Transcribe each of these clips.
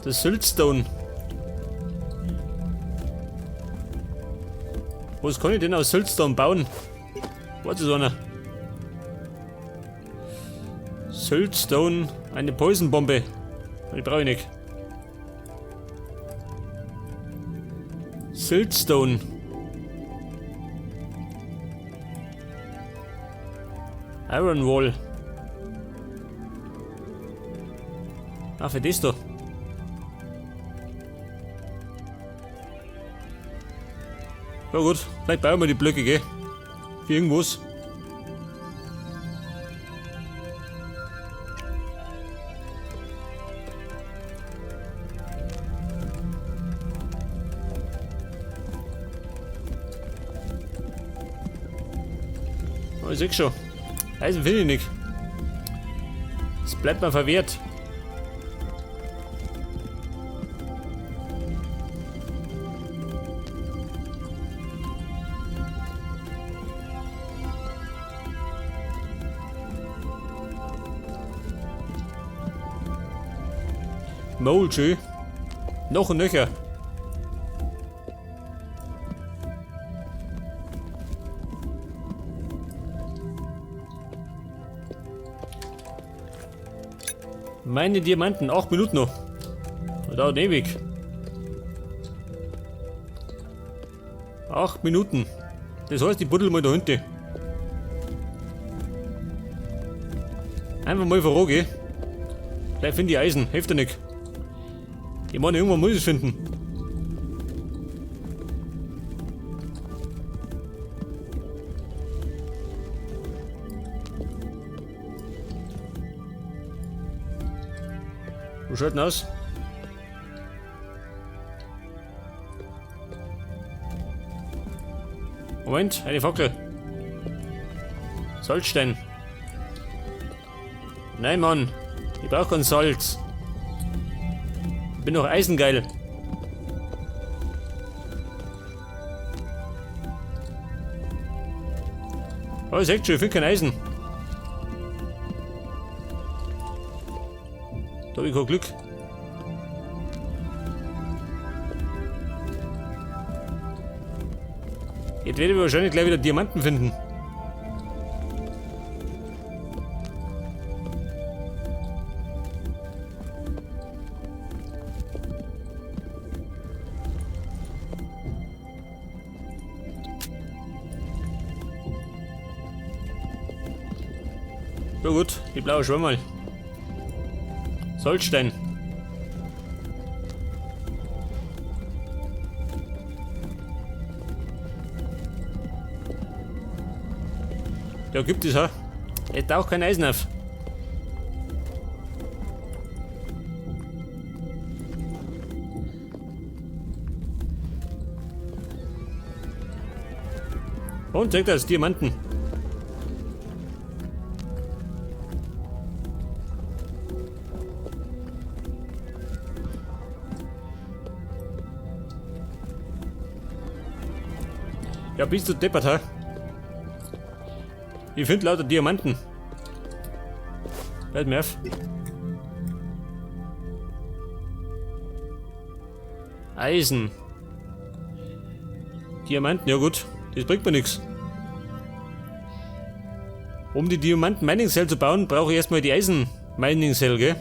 Das Siltstone. Was kann ich denn aus Siltstone bauen? Warte, so einer. Siltstone, eine Poisonbombe. Die brauche ich nicht. Siltstone. Iron Wall. Ah, für das da. Ja gut, vielleicht bauen wir die Blöcke, gell? Für irgendwas. Oh, ich seh schon. Eisen finde ich nicht. Es bleibt mir verwehrt. Maul, schön. Noch ein nöcher. Meine Diamanten, 8 Minuten noch. Das dauert ewig. 8 Minuten. Das heißt, ich buddel mal da hinten. Einfach mal vorangehen. Vielleicht finde ich Eisen, hilft ja nicht. Ich meine, irgendwann muss ich es finden. Wo schaut denn aus? Moment, eine Fackel. Salzstein. Nein, Mann. Ich brauch kein Salz. Ich bin doch eisengeil. Oh, ich seh schon, ich find kein Eisen. Da hab ich kein Glück. Jetzt werde ich wahrscheinlich gleich wieder Diamanten finden. Ja gut, die blaue Schwammerl. Salzstein. Ja, gibt es, ha? Es taucht kein Eisen auf. Und zeigt das, Diamanten. Ja, bist du deppert, hä? Ich find lauter Diamanten. Hört mir auf. Eisen. Diamanten, ja gut. Das bringt mir nix. Um die Diamanten Mining Cell zu bauen, brauche ich erstmal die Eisen Mining Cell, gell?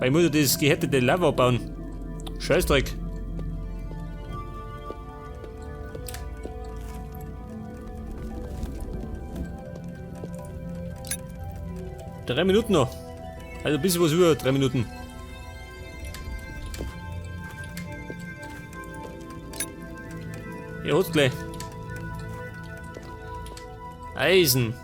Weil ich muss ja das gehärtete Lava bauen. Scheißdreck. 3 Minuten noch. Also ein bisschen was über 3 Minuten. Ihr hat's gleich. Eisen.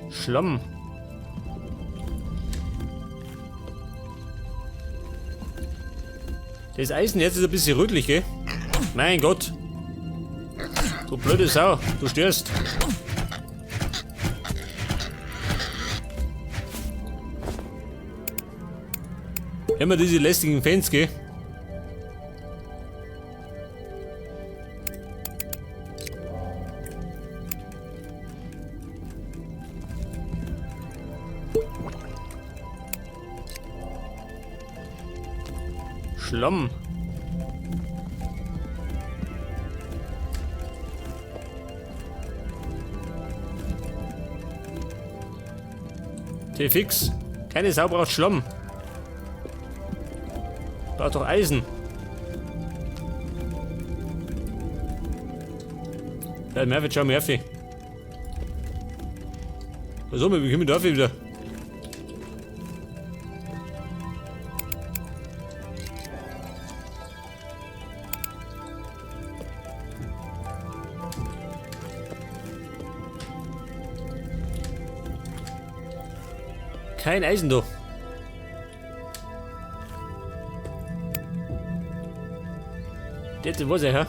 Schlamm. Das Eisen jetzt ist ein bisschen rötlich, gell? Mein Gott. Du blöde Sau, du störst. Immer diese lästigen Fans, gell? Schlamm. T-Fix. Keine Sau braucht Schlamm. Braucht doch Eisen. Ja, Murphy, schau, Murphy. Was soll man, wie kommen wir da wieder? Kein Eisen da. Das war's ja, hä?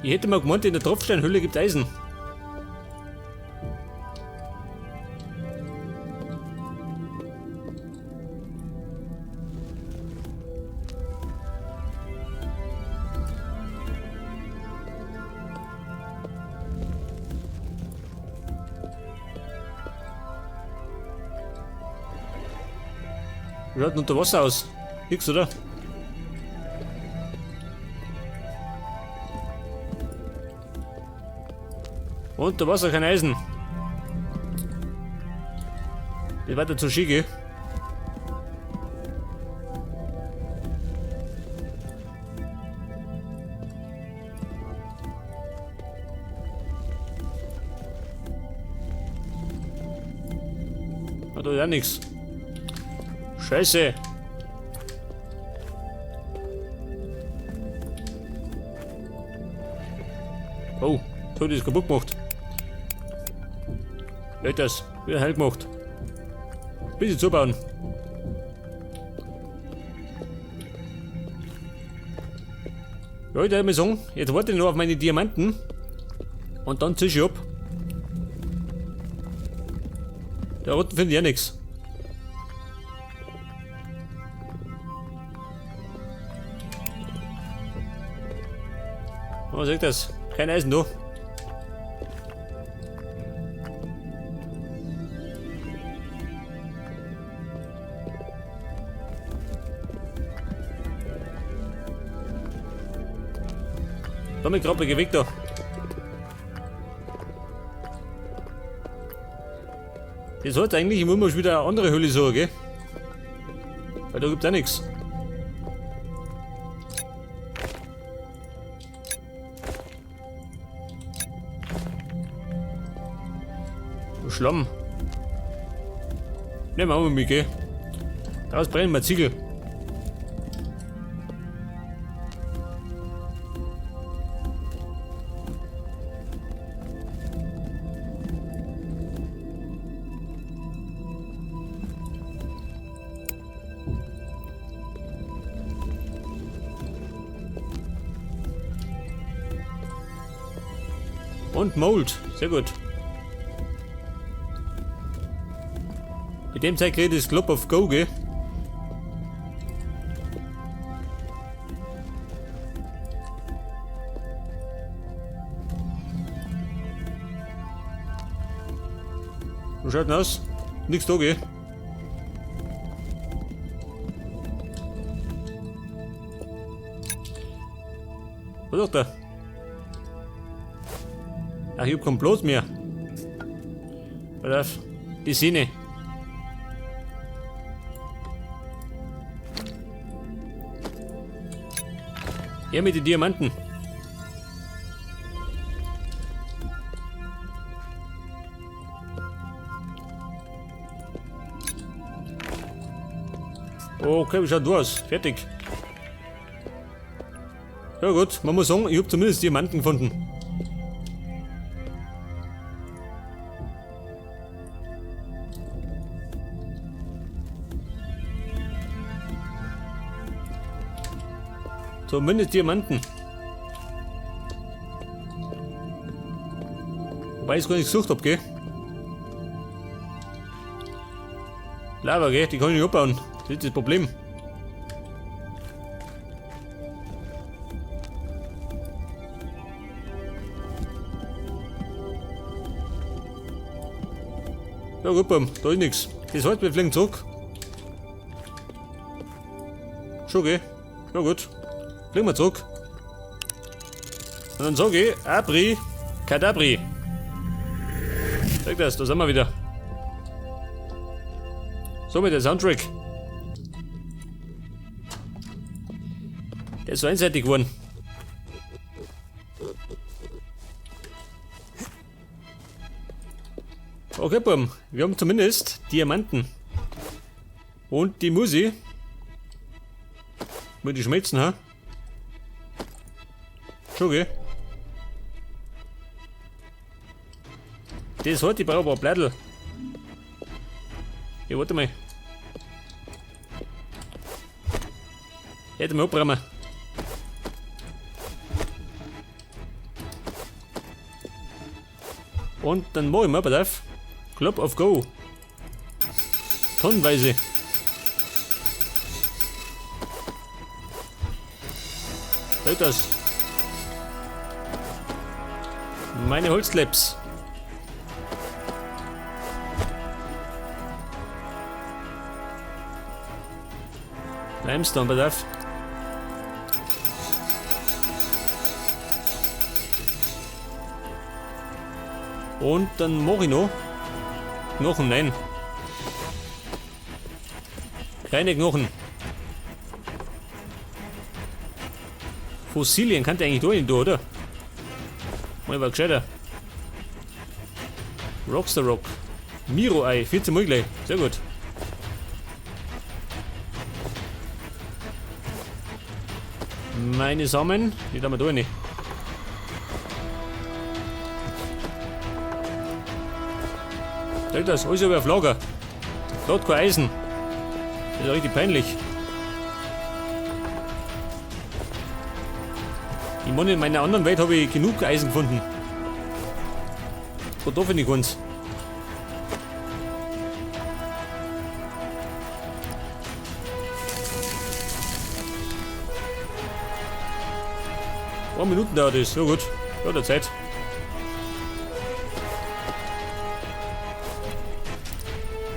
Ich hätte mal gemeint, in der Tropfsteinhöhle gibt Eisen. Wie schaut denn unter Wasser aus? Nix, oder? Unter Wasser kein Eisen. Das war zu schick, gell? Ah, da ist auch nix. Scheiße. Oh, das ist kaputt gemacht. Leute, das wieder heil gemacht. Bisschen zubauen. Ja, ich würde mal sagen, jetzt warte ich noch auf meine Diamanten. Und dann zieh ich ab. Da unten finde ich ja nix. Was sagt das? Kein Eisen da. Damit gerade bewegt da. Das heißt eigentlich, ich muss mir schon wieder eine andere Höhle suchen, gell? Weil da gibt's auch nix. Schlamm. Nehmen wir auch mal mit, gell? Daraus brennen wir Ziegel. Und Mold. Sehr gut. Mit dem Zeug krieg ich das Glob of Go, gell? Wie schaut denn aus? Nix da, gell? Was ist da? Ach, ich hab keinen Platz mehr. Pass auf, die Sehne. Her mit den Diamanten. Okay, wie schaut du aus? Fertig. Ja gut, man muss sagen, ich hab zumindest Diamanten gefunden. Zumindest Diamanten. Wobei ich es gar nicht gesucht hab, gell? Lava, gell? Die kann ich nicht abbauen. Das ist das Problem. Ja gut, Buben, da ist nichts. Das heißt, wir fliegen zurück. Schon, gell? Ja gut. Fliegen wir zurück. Und dann sag ich, Abri, Kadabri. Sag das, da sind wir wieder. So mit der Soundtrack. Der ist so einseitig geworden. Okay, Buben, wir haben zumindest Diamanten. Und die Musi. Mit die schmelzen, ha? Schon, gell? Das hat die brauche ein paar Blättel. Ja, warte mal. Hätte mal abräumen. Und dann mach ich mal, pass auf. Club of Go. Tonnenweise. Hört das? Meine Holzclips. Limestone, pass auf. Und dann mach ich noch. Knochen, nein. Keine Knochen. Fossilien kann der eigentlich durch, oder? Mal war gescheiter. Rockstar Rock. Miro-Ei, 14 Mal gleich. Sehr gut. Meine Samen, die da wir da rein. Das alles über auf Lager. Da hat kein Eisen. Das ist ja richtig peinlich. Ich meine, in meiner anderen Welt habe ich genug Eisen gefunden. Da finde ich keins. Ein paar Minuten dauert es. Ja gut. Ja, der Zeit.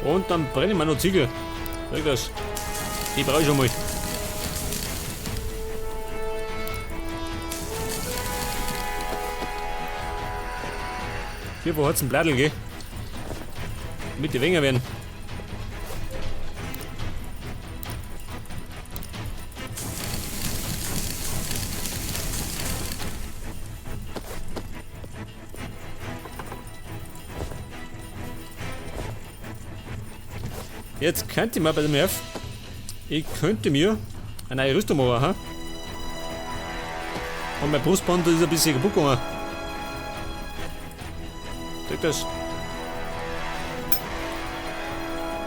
Und dann brennen wir noch Ziegel. Sag das. Die brauche ich schon mal. Hier, wo hat's ein Bladel, gell? Damit die weniger werden. Jetzt könnte ich mal bei dem F. Ich könnte mir eine neue Rüstung machen, ha? Und mein Brustband ist ein bisschen kaputt gegangen. Sieht das?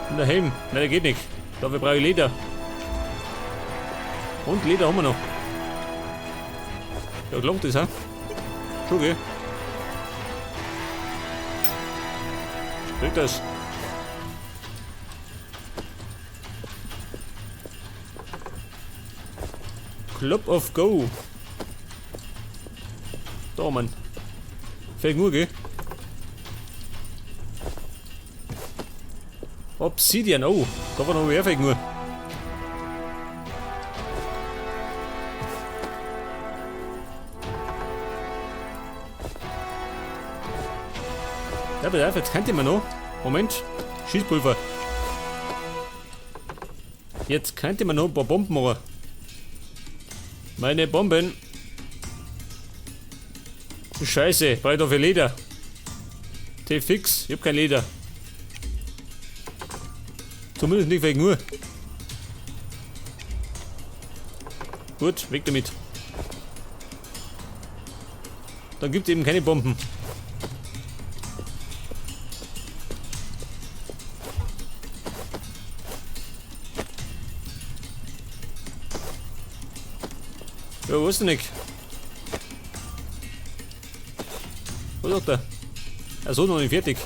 Und der Helm. Nein, der geht nicht. Dafür brauche ich Leder. Und Leder haben wir noch. Ja, gelangt das, ha? Schon, gell? Sieht das? Club of Go. Da, Mann. Fällt nur, gell? Obsidian, oh, da war noch mehr fällt nur. Ja, pass auf, jetzt könnte man noch. Moment, Schießpulver. Jetzt könnte man noch ein paar Bomben machen. Meine Bomben. Scheiße, brauche ich dafür Leder. T-Fix, ich hab kein Leder. Zumindest nicht wegen nur. Gut, weg damit. Dann gibt's eben keine Bomben. Ja, wo ist der Nick? Was sagt er? Er ist noch nicht fertig.